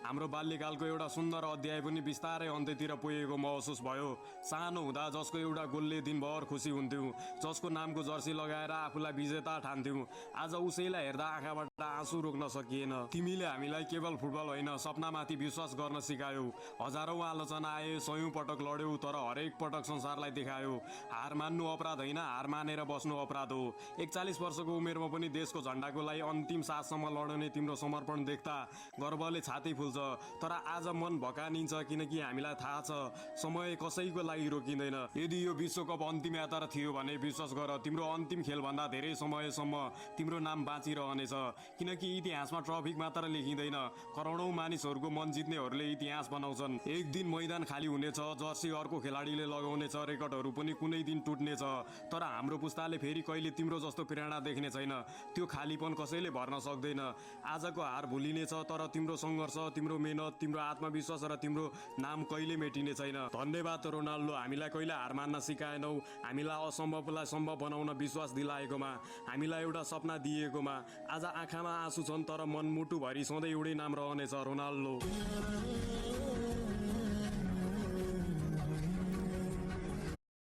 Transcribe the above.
हाम्रो बाल्यकालको एउटा सुन्दर अध्याय पनि बिस्तारै अन्त्यतिर पुगेको महसुस भयो। सानो हुँदा जसको एउटा गोलले दिनभर खुसी हुन्थ्यौँ, जसको नामको जर्सी लगाएर आफूलाई विजेता ठान्थ्यौँ, आज उसैलाई हेर्दा आँखाबाट आँसु रोक्न सकिएन। तिमीले हामीलाई केवल फुटबल होइन, सपनामाथि विश्वास गर्न सिकायौ। हजारौँ आलोचना आए, सयौँ पटक लड्यौ, तर हरेक पटक संसारलाई देखायौ हार मान्नु अपराध होइन, हार मानेर बस्नु अपराध हो। 41 वर्षको उमेरमा पनि देशको झन्डाको लागि अन्तिम साससम्म लड्ने तिम्रो समर्पण देख्दा गर्वले छाती फुल्छ। तर आज मन भकानिन्छ, किनकि हामीलाई थाहा छ समय कसैको लागि रोकिँदैन। यदि यो विश्वकप अन्तिम यात्रा थियो भने विश्वास गर, तिम्रो अन्तिम खेलभन्दा धेरै समयसम्म तिम्रो नाम बाँचिरहनेछ। किनकि इतिहासमा ट्रफी मात्र लेखिँदैन, करोडौँ मानिसहरूको मन जित्नेहरूले इतिहास बनाउँछन्। एक दिन मैदान खाली हुनेछ, जर्सी अर्को खेलाडीले लगाउनेछ, रेकर्डहरू पनि कुनै दिन टुट्नेछ। तर हाम्रो पुस्ताले फेरि कहिले तिम्रो जस्तो प्रेरणा देख्ने छैन। त्यो खालीपन कसैले भर्न सक्दैन। आजको हार भुलिनेछ, तर तिम्रो सङ्घर्ष, तिम्रो मेहनत, तिम्रो आत्मविश्वास र तिम्रो नाम कहिले मेटिने छैन। धन्यवाद रोनाल्डो, हामीलाई कहिले हार मान्न सिकाएनौ, हामीलाई असम्भवलाई सम्भव बनाउन विश्वास दिलाएकोमा, हामीलाई एउटा सपना दिएकोमा। आज आँखामा आँसु छन्, तर मनमुटुभरि सधैँ एउटै नाम रहनेछ, रोनाल्डो।